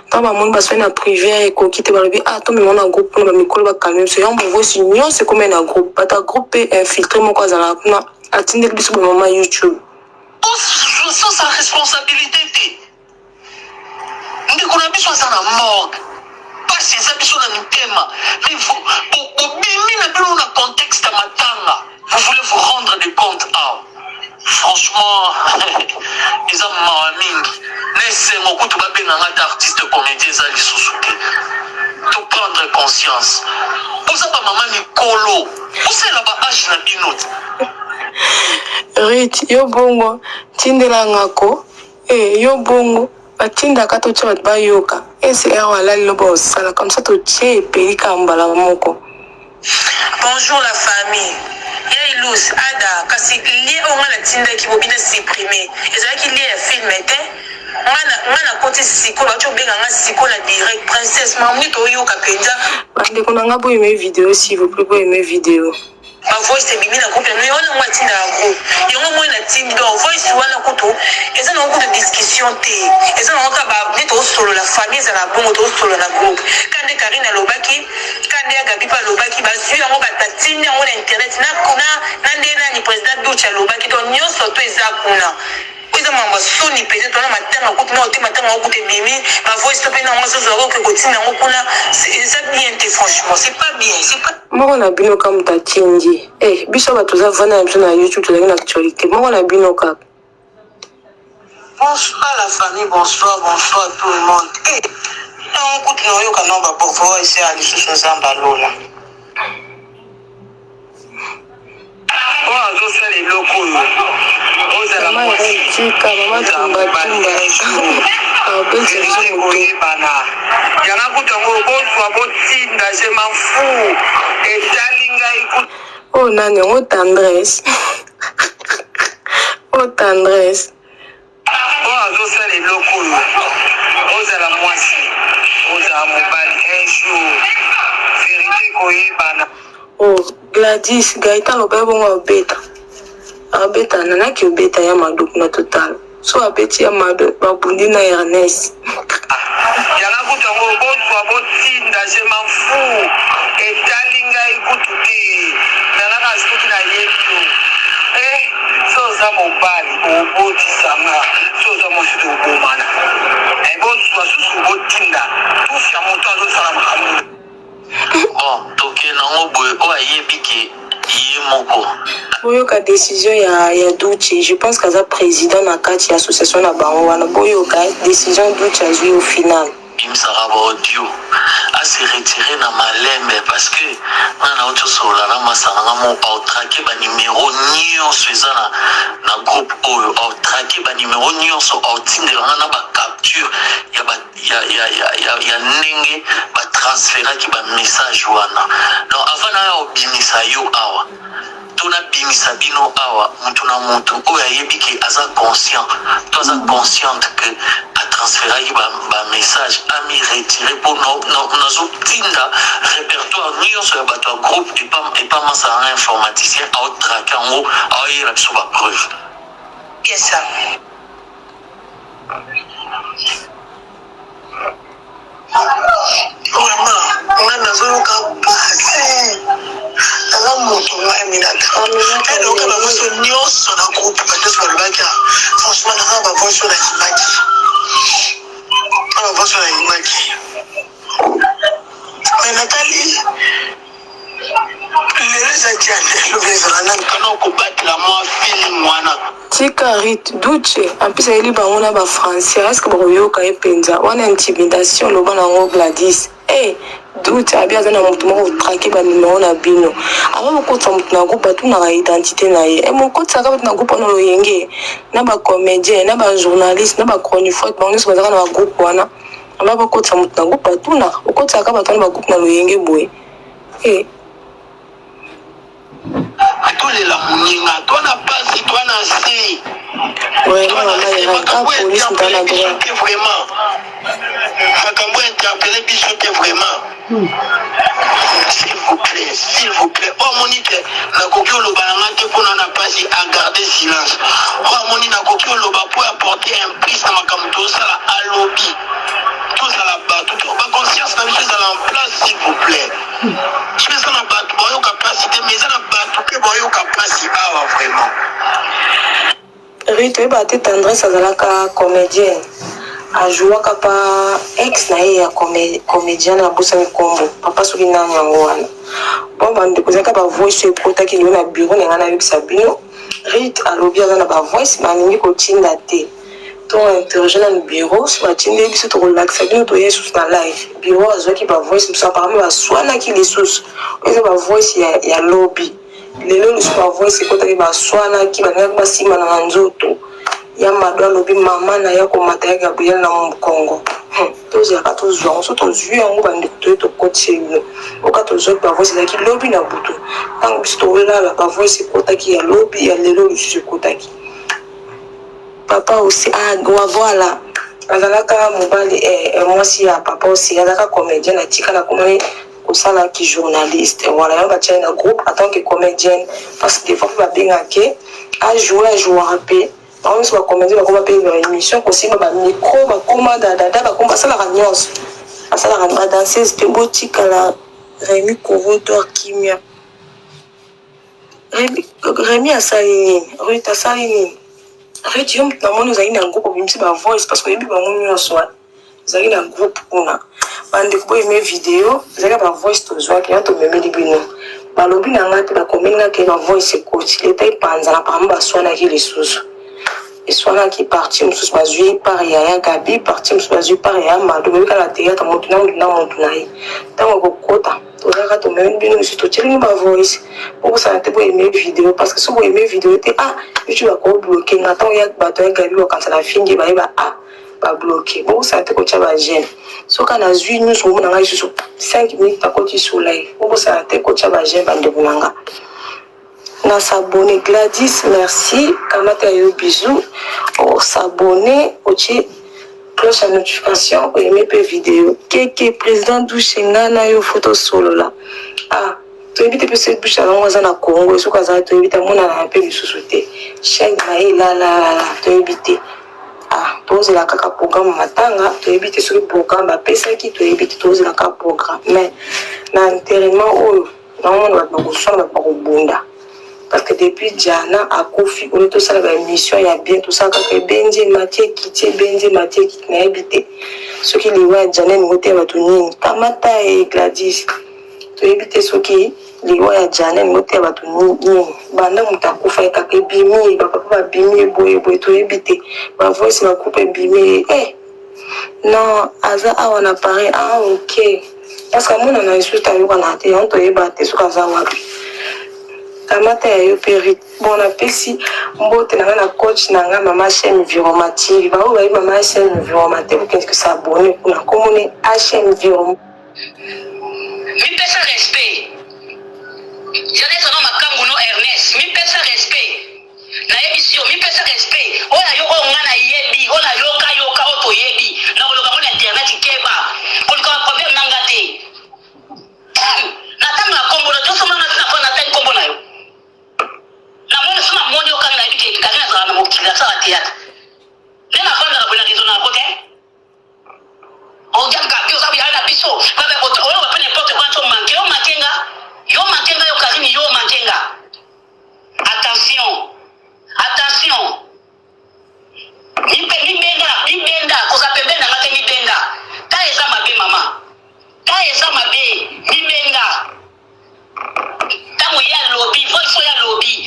Ntango bamoni baswani na privé ekoki te, balobi: "Ah, tomema na groupe mpona bamikolo bacalmer biso." Yango bavoice nyonso ekomi na groupe. Bato ya groupe mpe infiltré moko azalaka kuna, atindeli biso bamama YouTube. Sans sa responsabilité te. Ndeko na biso aza na morgue, pasi eza biso na mitema, mais bobimi na bino na contexte ya matanga, vous voulez vous rendre des comptes awa. Franchement, eza mawa mingi na esengo. Kutu babenganga te artiste comédien, eza lisusu te. Toprendre conscience, boza bamama mikolo, bosala ba âge na bino te. Rit, yo bongo tindelanga ko e yo bongo batindaka, totia bato bayoka ese ere alali loba osala comme ça, totie epeli kaka mbala moko. Bonjour la famille. Ya Ilus, Ada, kasi lien oyo nga natindaki bobina supprime, ezalaki lien ya film te. Nga nakoti sikoyo, bauti obenga nga sikoyo na direct. Princesse, makambo nini toyoka mpenza? Bandeko na nga, boaime vidéo s'il vous plaît, boaime vidéo. Bavoice ebimi na groupe na wana, ngo atindaka groupe yango moi natindi. Donc voice wana kutu eza nango kutu discussion te, eza nango kaka nde tozosolola. Famille ezala bongo, tozosolola na groupe. Ka nde Karine alobaki, ka nde ya Gabi mpe alobaki, bazwi yango, batindi yango na internet na nde nani, président Duch alobaki. Donc nyonso to eza kuna. Oyo eza makambo ya soni mpenza. Tona matanga kutu na ote, matanga yango kutu ebimi, bavoice to mpe nango azozwaka oke kotinda yango kuna. Eza bien te, franchement c'est pas bien, c'est pas Moko na bino ka moto atindi eh, biso bato toza vanda na biso na YouTube, tozalaki na actualité moko na bino kaka. Bonsoir la famille, bonsoir, bonsoir tout le monde. Eh, ntango kutu naoyoka no bavoice ya lisusu, Nzambe alola. Oyo azosala eloko oyo, ozala mwasi, tika mama tumbatumba abeti biso vérité moto. Koyebana yanga kutu yango bozwa botinda, je m'en fous, etali ngai kutu. Oyo nani yango? Tendresse, oyo Tendresse. Oyo azosala eloko oyo, ozala mwasi, ozala mobali, un jour vérité koyebana. Oh, Gladys Gaëtan aloba ye bongo, abeta abeta nanaki, obeta ya Mado kuna totala. So abeti ya Mado, babundi na Ernest. Yanga kutu yango bozwa botinda, je m'en fous, etali ngai kutu te. Nangaka soki nayebi yo eh, so oza mobali obotisanga, so oza mwasi tobomana. Eh, bozwa susu botinda tufi ya moto azosala makambo. Bon, tokende nango boye, oyo ayebi ke ye moko. Boyoka décision ya Duche. Je pense qu'aza président na kati ya association na bango wana. Boyoka décision Duche azwi au final. Bimisaka baaudio, ase retire na malembe, parce que nga nauti osolola na masanga nga mo, aotraquer banimero nyonso eza na groupe oyo, aotraquer banimero nyonso, aotindela nga na bacapture ya ndenge batransferaki bamessage wana. Donc avant na ya obimisa yo awa to nabimisa bino awa, mutu na mutu oyo ayebi ke aza conscient to aza consciente ke atransferaki bamessage ba ami retire, mpo nazotinda répertoire nyonso ya bato ya groupe epa masala na informaticien, aotraquer yango, aoyela biso bapreuve. Yes, sir. Vraiment, nga nazoyoka pasi, naza moto ngai minata nayoka bavoice nyonso na groupe, bato nyonso balobaki. Franchement, naza bavoice oyo nayimaki, na bavoice oyo nayimaki. nani kana okobatela mwa feeling wana. Tika Ruth Duce en plus ayeli bango na ba français est ce que bakoyoka ye penza wana intimidation loba na ngo Gladys eh Duce abi aza na mutu moko traquer ba numero na bino avant bokotisa mutu na groupe batunaka identité na ye eh bokotisaka batu na groupe wana loyenge na ba comedien na ba journaliste na ba chronifuati bango nyonso bazalaka na ba groupe wana avant bokotisa mutu na groupe batunaka okotisaka batu wana ba groupe na loyenge boye eh Tolela moninga toi na pasi toi na se. Vraiment mama Irène ka police nta na droit. Te vraiment. Makambo interpellé biso te vraiment. S'il vous plaît, s'il vous plaît. Oh moni te nakoki oloba na nga te mpona na pasi a garder silence. Oh moni nakoki oloba po apporter un plus na makambo tozosala alobi. Tozala bato ba conscience na biso ezala en place s'il vous plaît. Soki eza na batu bayoka pasi te mais eza na batu pe bayoka pasi awa vraiment. Ruth oyebaka te tendresse azalaka comedienne ajouaka pa ex na ye ya comedienne nabosani kombo papa soki nani yango wana bon bandeko ezalaka ba voice oyo ekotaki lelo na bureau na ngai nayebisa bino Ruth alobi aza na ba voice mais alingi kotinda te To interroger nanu bureau soki batindeli biso tokolakisa bino toye lisusu na live. Bureau azwaki ba voice mosusu apparemment baswanaki lisusu. Oyo eza ba voice ya, ya lobi. Lelo lisusu ba voice ekotaki baswanaki balingaki basimbana na nzoto. Ya Mado alobi mama na ye akomata ya Gabriel na mokongo. Hum, tozelaka tozwa yango soki tozwi yango bandeko toye tokotise bino. Oka tozwaki ba voice ezalaki lobi na butu. Ntango biso tolala ba voice ekotaki ya lobi ya lelo lisusu ekotaki. Papa osi ah voilà azalaka mobali eh, eh, mwasi ya papa osi azalaka comedien atika na komani kosala ki journaliste voilà yango batia ye na groupe en tant que comedienne parce que des fois mpe babengaka ke ajoue ajouaka mpe bango nyonso bacomédien bakoma mpe ba émission kosimba bamicro bakoma dadada bakoma basalaka nyonso basalaka badanseuse mpe botikala Remy Kovotor kimia Remy asali nini? Ruth asali nini? Ruth yo moto namoni ozali na groupe obimisi ba voice parce que oyebi bango nyonso wana ozali na groupe kuna bandeko boyeme video ezalaki ba voice tozwaki yango tomemeli bino balobi na ngai mpe bakomeli ngai ke ba voice ekoti leta epanzana apparemment baswanaki lisusu eswanaki parti mosusu bazwi part ya ya gabi parti mosusu bazwi part ya mado boyebi kaka théâtre motu na motu na motu na ye ntango ekokota Toyaka tomemi bino lisusu totieli bino ba voice bobosana te bo aime video parce que soki bo aime video te ah youtube ako bloquer nga ntango ya bato ya gabi bakanisa na fingi bayeba ah ba bloquer bobosana te kotia ba j'aime soki nazwi nyonso bomona ngai lisusu 5 minutes nakoti sur live bobosana te kotia ba j'aime bandeko na nga na s'abonner Gladys merci kamata yo bisous o s'abonner otie cloche ya notification oyeme pe video keke président douche nga na yo faut tosolola ah toyebi te mpe soki douche yango aza na congo soki aza toyebi te amonana mpe lisusu te chaîne na ye elalalala toyebi te ah tozela kaka programme matanga toyebi te soki programme bapesaki toyebi te tozela kaka programme mais na enterrement oyo Naomona bato bakoswana bato bakobunda parce que depuis Diana akufi oyo tosala ba émission ya bien tosala kaka ebendi emati ekiti ebendi emati ekiti nayebi te soki liwa ya Diana elingi oteya bato nini kamata ye Gladys toyebi te soki liwa ya Diana elingi oteya bato nini banda moto akufa ye kaka ebimi ye bapapa babimi ye boye boye toyebi te ba voice ba groupe ebimi ye eh non aza awa na Paris ah ok Parce que amonana lisusu te ayokanaka te yango toyeba te soki aza wapi. Kamata ya yo pe Ruth. Bon napesi mbote na nga na coach na nga mama HM Viroma TV. Ba oyo bayebi mama HM Viroma te bokende ko s'abonner kuna kombo ne HM Viroma. Mipesa respect. Jeunesse no makangu no Ernest. Mipesa respect. Nayebisi yo mipesa respect. Oyo na yo oyo nga na yebi, oyo na yoka yoka oyo toyebi. Na koloba ngo na internet keba. Koluka ba problème na nga te. Na tanga kombo na toso manga tina pa na tangi kombo na yo. Na moni so na moni yo kanga yebi ke Karine azala na mokili asala théâtre. Nde na vandaka boye na raison na kote. Ojan Gabi oza yaya na biso babe oyo bape n'importe quoi to manque yo manque nga yo manque nga yo Karine yo manque nga attention attention mipe mibenda mibenda koza pembeni na nga te mibenda ta eza mabe mama ta eza mabe mibenda ntango ye alobi voice oyo alobi.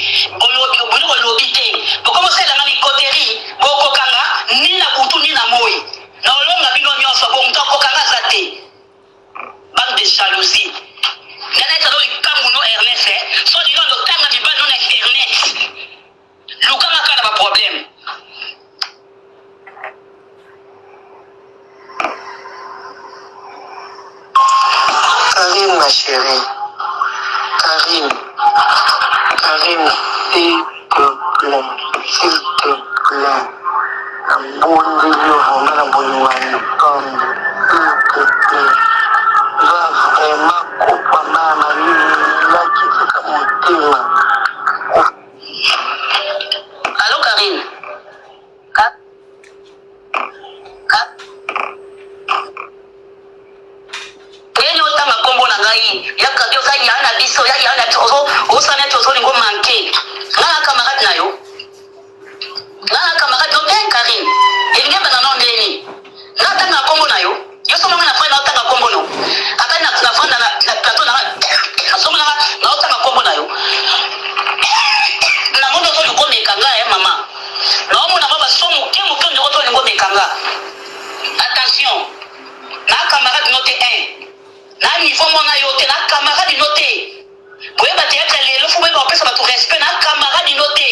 S'il te plaît, nabondeli yo vraiment na bolingo ya Nzambe, s'il te plaît, oza vraiment kopa bana nalelaki tika motema. Allo Karine. Ka Ka Ndenge otanga kombo na ngai ya Gabi oza ya na biso ya ya na biso ozo osala neti ozolinga omanke nga na camarade na yo nga na camarade no te Karine elingi ebanda no ndeni nga atanga kombo na yo yo somo nga na fanda otanga kombo no ata na na fanda na na plateau na somo na na otanga kombo na yo na mondo ozolinga omeka nga eh mama na omona mwa baso moke moke ondeko ozolinga omeka nga attention Na camarade no te ein Na niveau moko na yo te na camarade no te Koyeba theatre lelo faut boyeba kopesa batu respect na camarade no te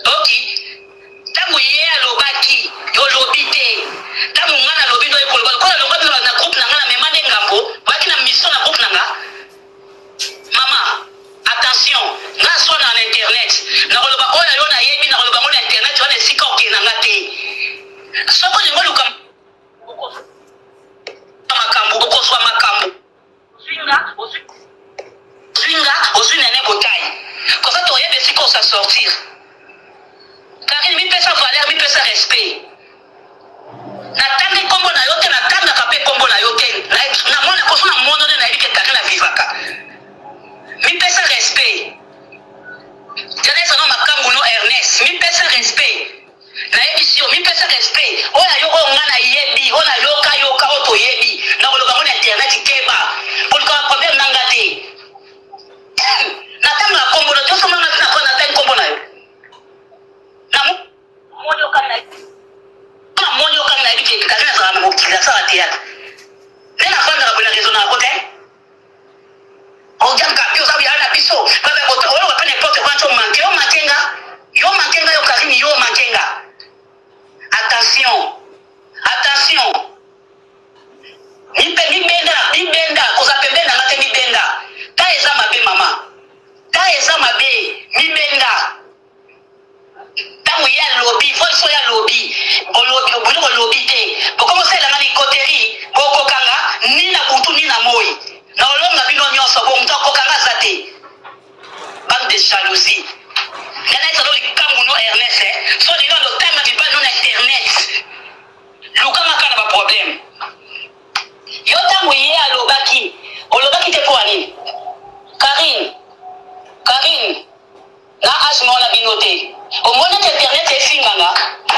Oki tango ye alobaki yo olobi te tango nga nalobi nde oye koloba lokola alongwa bino na groupe na nga na mema nde ngambo boyaki na mission na groupe na nga Mama attention nga aswana na internet nakoloba oyo yo nayebi nakoloba ngo na internet wana esika okende na nga te soki olingi oluka Okozwa makambo, okozwa makambo. Ozwi nga, ozwi ozwi nga, ozwi Nene Botayi. Comme ça toyeba esika osa sortir. Carine mipesa valeur, mipesa respect. Natangi kombo na yo te, natangaka pe kombo na yo te. Namona koso na mono nde nayebi ke Carine avivaka. Mipesa respect. Janessa no makangu no Ernest, mipesa respect. Nayebisi yo, mipesa respect. Oyo ya yo oyo nga nayebi, oyo nayoka yoka, oyo toyebi. Nakoloba yango na internet, keba. Koluka ba problème na nga te. Natangaka kombo na yo, soki nga na ko natangi kombo na yo. Na moni oyo kaka na na moni oyo kaka nayebi ke Karine azalaka na mokili, asala theatre. Nde nafandaka boye na raisonnaka ko te. Regarde Gabi oza yaya na biso baba koto oyo pe n'importe quoi to manque yo manque nga yo manque nga yo Karine yo manque nga attention attention mipe mibenda mibenda koza pembeni na nga te mibenda ta eza mabe mama ta eza mabe mibenda Tango ye alobi voice oyo alobi bolobi bino bolobi te bokomi osalela nga nikoteri bokokanga ni na butu ni na moyi na olonga bino nyonso bo moto akokanga aza te bande de jalousie nga nayesa no likambu no Ernest eh so lino ando tanga mibali no na internet luka nga kaka na ba problème yo tango ye alobaki olobaki te mpo ya nini Carine Carine Na age moko na bino te. Omoni neti internet efinga nga?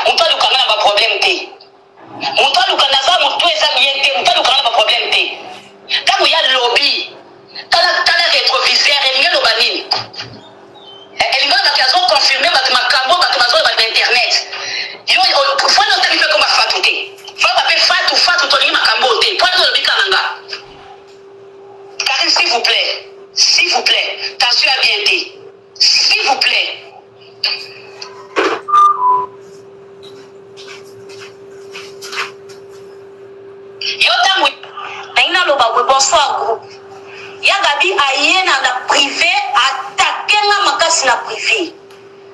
Mutu aluka nga na ba problème te. Mutu aluka naza mutu eza bien te, mutu aluka nga na ba problème te. Tango ya lobi tala tala retroviseur elingi eloba nini? Eh, elingi eloba ke azo confirmer bato makambo bato bazoloba na internet. Yo fani otangi mpe koma fatu te. Faba mpe fatu fatu tolingi makambo oyo te. Pwani olobi kaka na nga. Carine s'il vous plait s'il vous plait tension ya bien te s'il vous plait. Yo tango Nalingi naloba boye bonsoir groupe ya gabi aye na na prive atake nga makasi na prive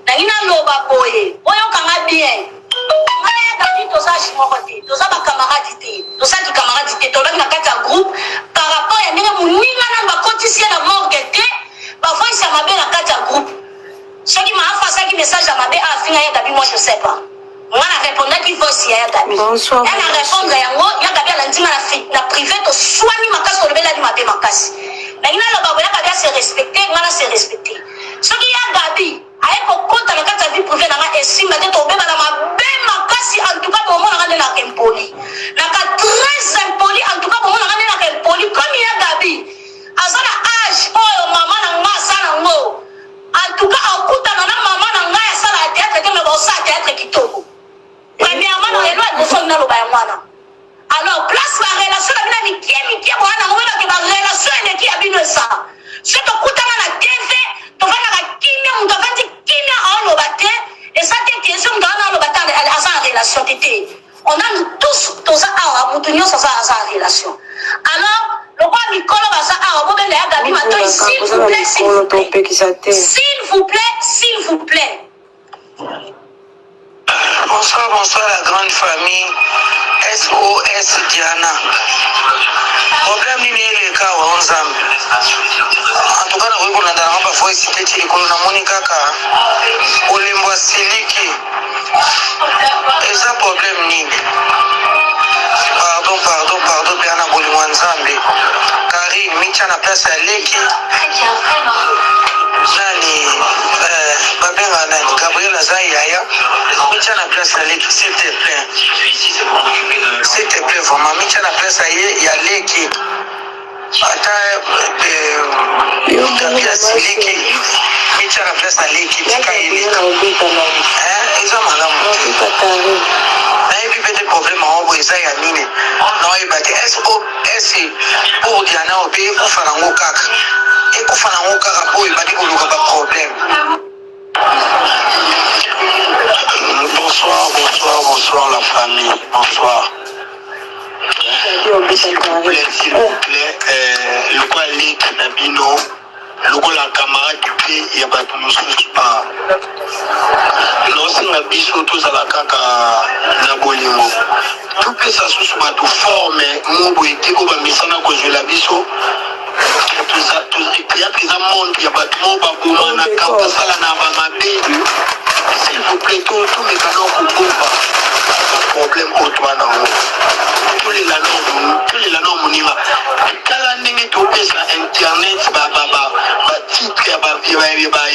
Nalingi naloba boye boyoka nga bien nga na ya Gaby toza age moko te toza ba camarade te toza ki camarade te tolobaki na kati ya groupe par rapport ya ndenge moninga nanu bakotisi ye na morgue te ba voice ya mabe na kati ya groupe soki maafa asalaki message ya mabe afinga ya Gaby moi je sais pas nga na repondaki voice ya ya Gaby Bonsoir, ya na répondre yango ya Gaby alandi nga na, na privé toswani makasi tolobelani mabe makasi nangi naloba boye ya Gaby ase respecte nga na se respecte Soki ya Gaby aye kokota na kati ya vie privee na nga esimba te tobebana mabe makasi en tout cas bomona nga nde naka impoli naka très impoli en tout cas bomona nga nde naka impoli comme ya Gaby aza na age oyo mama na nga aza na ngo en tout cas akutana na mama na ngai asalaka théâtre te mais baosala théâtre kitoko premièrement na elo ya liboso naloba yango wana Alors place ba relation na bino ya mikie mikie boya nango boyeba ke ba relation eleki ya bino eza soki tokutana na TV tofandaka kimia moto afandi kimia aoloba te eza te ke soki moto wana aloba te aza na relation te te on a nous tous toza awa moto nyonso aza aza na relation alors lokola mikolo baza awa bobenda ya gabi matoi s'il vous plaît s'il vous plaît s'il vous plaît s'il vous plaît. Bonsoir, bonsoir la grande famille. SOS Diana. Problème nini eleka awa nzambe. En tout cas nakoki kolanda nanga ba voice te ti likolo namoni kaka olembo asiliki. Eza problème nini? Pardon, pardon, pardon mpe na bolingo ya Nzambe. Karine, mitia na place ya leki. Nani eh, babenga nani? Gabriel aza yaya. Mitia na place ya leki s'il te plaît. S'il te plaît vraiment, mitia na place ya ye ya leki. Ata eh, Gabi asiliki, mitia na place ya leki, tika ye leka. Eh, eza malamu te. Nayebi pe te problème yango boye eza ya nini naoyeba te sos pour Diana oyo pe ekufa nango kaka ekufa nango kaka po ebandi koluka ba problème. Bonsoir, bonsoir, bonsoir la famille, bonsoir. S'il vous plaît, s'il vous plaît, euh, lokola leki na bino lokola camarade mpe ya bato mosusu a naosenga biso tozala kaka na bolingo topesa susu bato forme mo boye te oyo bamesana kozwela biso théâtre eza monde ya bato moko babomanaka basalana bamabe s'il vous plaît tomeka na kobomba baproblème oyo toa nango tolela nao moninga tala ndenge topesa internet batitre ya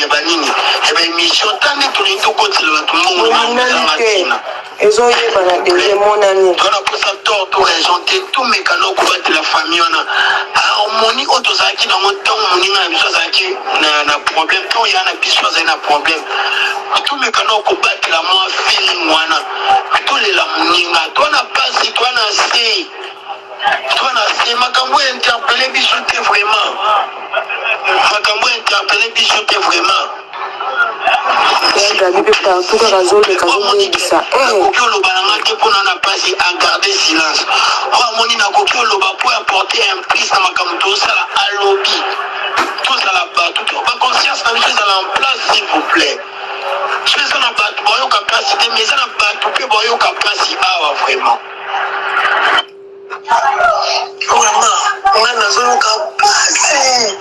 banini ya baémission ta nde tolingi tokotela bato mbongo na ntina Ezoyebana deja emonani. Toza na posa tort to raison te, tomeka nao kobatela famille wana. Harmonie oyo tozalaki nango ntango moninga na biso azalaki na, na problème to ya na biso azali na problème, tomeka nao kobatela mwa feeling wana, tolela moninga, toa na pasi, toa na se, toa na se. Makambo oyo interpelle biso te vraiment, makambo oyo interpelle biso te vraiment. Ya Gaby pe partout kaka azoleka azobebisa eh. Nakoki oloba na nga te mpona na mpasi a garder silence oyo amoni nakoki oloba mpo apporter un plus na makambo tozosala alobi tozala bato ba conscience na biso ezala en place s'il vous plaît so eza na bato bayoka mpasi te mais eza na bato mpe bayoka mpasi awa vraiment. Vraiment nga nazoyoka pasi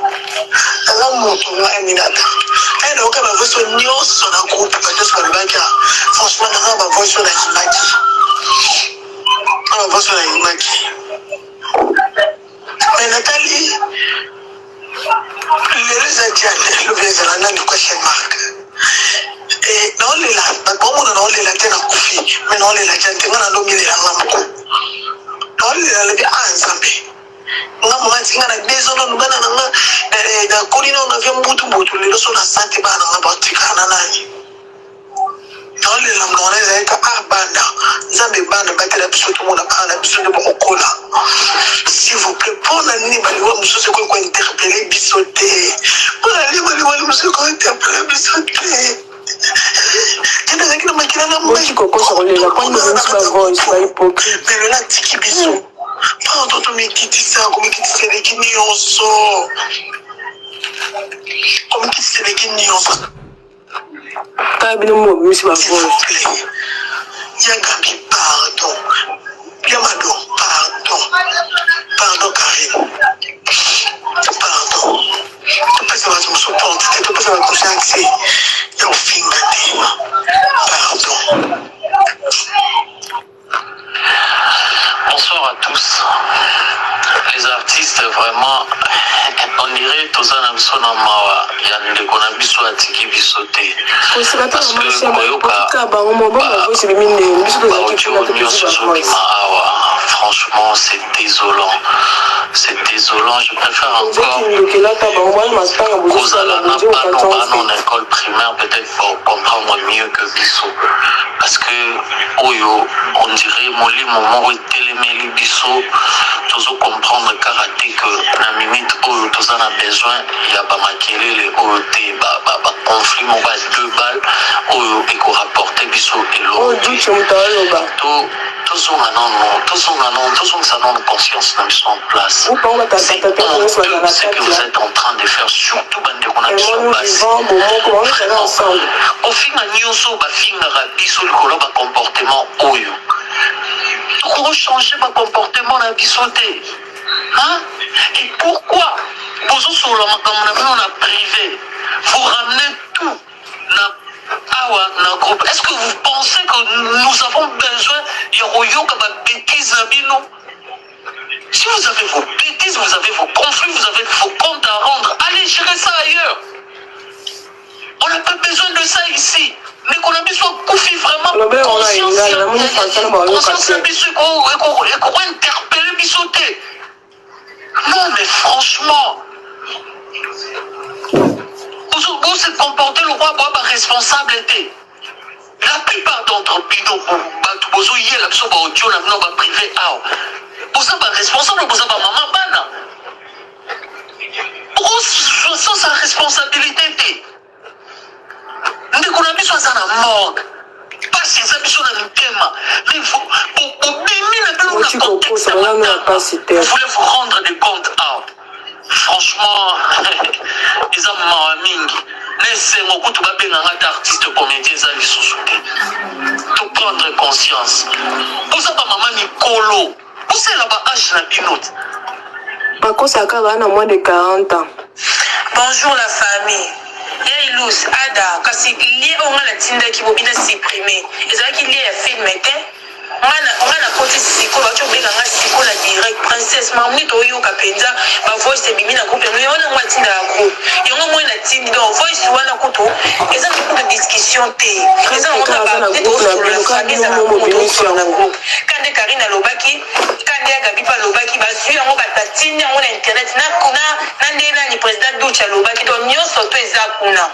naza motu nga Aminata naye nayoka ba voice oyo nyonso na groupe bato nyonso balobaki ah, franchement naza ba voice oyo nayimaki na ba voice oyo nayimaki mais natali lelo eza diane lobi ezala nani question mark eh, naolela bato baomona naolela te nakufi me naolela diane te nga nandomilela nga moko naolela lobi a ah, nzambe nga mama ntinga na besoin nanu bana na nga eh, nakoli nanu na vie mbutu mbutu lelo so na sante bana na nga batikala na nani Naolela monoko na ezali ka ah bana nzambe bana batela biso tomona bana na biso nde bakokola s'il vous plaît mpo na nini baliwa mosusu ekoki kointerpele biso te mpo na nini baliwa mosusu ekoki kointerpele biso te te nazalaki na makila na Boti kokosa kolela mpo bobimisi ba voice ba hypocrite. Mais lelo atiki biso pardon tomikitisa komikitisa eleki nyonso komikitisa eleki nyonso Tala bino moko bobimisi ba voice. Ya Gaby pardon. Ya Mado pardon. Pardon Karine. Pardon. Topesa bato mosusu porte te, topesa bato mosusu accès ya kofinga te. Pardon. Bonsoir à tous. Les artistes vraiment on dirait toza na biso na mawa ya ndeko na biso atiki biso te. Koseka te Parce mama que Shaba, koyoka kotika bango mo bongo voice ebimi ndenge biso tozalaki baaudio kuna topesi nyonso ba voice. ezobima awa franchement c'est désolant. C'est désolant, je préfère Bonjour encore kindoki elata bango bana matanga bozosala kozala na bonjour bano okati bano yango na école primaire peut-être pour comprendre mieux que biso parce que oyo on dirait molimo moko etelemeli biso tozo comprendre kaka te que na minute oyo toza na besoin ya ba makelele oyo te ba, ba, ba conflit moko ya deux balles oyo eko rapporter biso eloko oyo te duce moto aloba to. Tozonga nanu, tozonga nanu, tozongisa nanu conscience na biso en place. Groupe yango C'est batatata nyonso honteux bazala ce que kati vous ya êtes en train de faire, surtout bandeko na biso aimons-nous basi. vivant bomoko bango ezala Vraiment, ensemble. kofinga nyonso bafingaka biso likolo ya bacomportement oyo. Tokochange bacomportement na biso te. Hein? Et pourquoi bozosolola makambo na bino na privé? Vous ramenez tout na awa na groupe. Est-ce que vous pensez que nous avons besoin ya koyoka ba bêtises na bino? Si vous avez vos bêtises, vous avez vos conflits, vous avez vos comptes à rendre, allez gérer ça ailleurs. On n'a pas besoin de ça ici. Ndeko na biso akufi vraiment. Lobela wana Conscience lingala, namoni français na bayoka conscience te. na biso eko interpeller biso te. Non mais franchement, vous se comportez le roi boa ba responsable te. La plupart d'entre bino bato bozoyela biso ba audio na bino ba privé awa. Boza ba responsable, boza ba mama bana. Sans sa responsabilité te. Ndeko na biso aza na morgue. Pasi eza biso na mitema. Mais bobimi na bino na Oti contexte kokosa ya baza na matanga. pasi te. Vous voulez vous rendre des comptes awa. Franchement, eza mawa mingi. Na esengo kutu babenganga ata artiste comédien eza lisusu te. To prendre conscience. Boza ba mama mikolo. Bosalela ba age na bino te. Bakosaka baa na moins de 40 ans. Bonjour la famille. Ya Ilus, Ada, kasi lien oyo nga natindaki bobina supprimer. Ezalaki lien ya film te. Nga na nga nakoti sikoyo bauti kobenga nga sikoyo na direct princesse makambo nini toyoka mpenza ba voice ebimi na groupe yango yango nango atindaka groupe yango moi natindi donc voice wana kutu eza na kutu discussion te eza nango Kaka aza na na ba groupe na tosolola bino, kaka famille bino eza na moko groupe bobimisi tosolola na yango. groupe kande Karine alobaki kande ya Gabi mpe alobaki bazwi yango bato batindi yango na internet na na na nde nani president Duce alobaki donc nyonso to eza kuna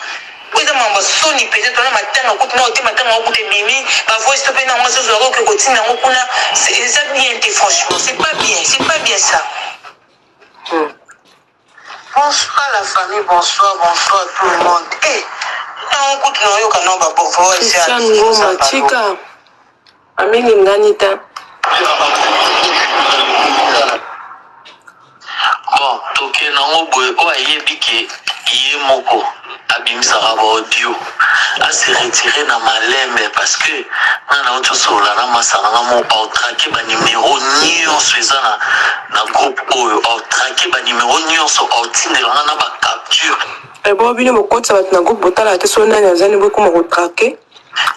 oyo eza makambo ya soni mpenza tona matanga kutu nao te matanga yango kutu ebimi ba voice to mpe na yango azozwaka oke kotinda yango kuna eza bien te franchement c'est pas bien, c'est pas bien ça. Bonsoir la famille, bonsoir, bonsoir tout le monde. Eh, nango kutu nayoka no ba voice ya Christian Ngoma tika amilingani ta. Bon, tokende nango boye oyo ayebi ke ye moko abimisaka ba audio a se retirer na malembe parce que nga nauti osolola na masa na nga moko aotrake ba numero nyonso eza na, na groupe oyo aotrake ba numero nyonso aotindela nga na ba capture. Ebongo bino bokotisa bato na groupe botalaka te soki nani aza nde bokoma kotrake.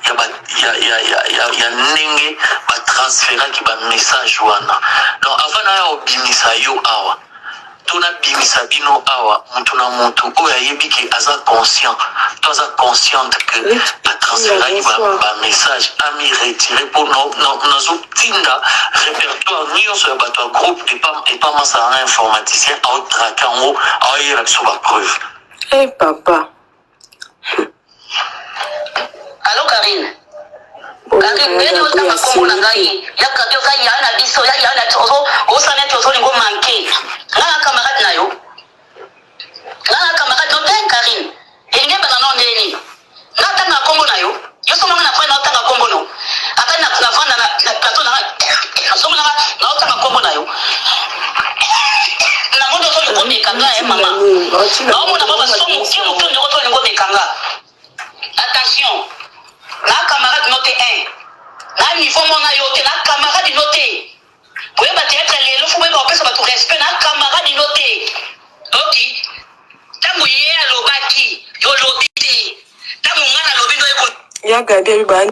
Ya ba ya ya ya ya, ya ndenge ba transferaki ba message wana donc avant naya obimisa yo awa to nabimisa bino awa mutu na mutu oyo ayebi ke aza conscient to aza consciente que Rich a Itinga transferaki ba, bonsoir. ba message ami retire po nazotinda répertoire nyonso ya bato ya groupe epa epa masala na informaticien aotrake yango aoyela biso ba preuve. Eh papa. Allo Karine. Karine, ndenge otanga kombo na ngai ya Gabi oza ya na biso ya ya na biso ozo osala neti ozolinga omanke nga na camarade na yo nga na camarade no te Karine elingi ebanda nao ndenge nini nga atanga kombo na yo yo somanga na frère na otanga kombo no ata na na vanda na, na plateau na nga somona nga na otanga kombo na yo namoni ozolinga omeka nga e mama naomona mwa baso moke moke ondeko ozolinga omeka nga attention na camarade no te un na niveau mona yo te na camarade no te boyeba théâtre lelo fo boyeba kopesa bato respect na camarade no te oki ntango ye alobaki yo olobi te ntango ngai nalobi ndo eko Ya Gabi abi ba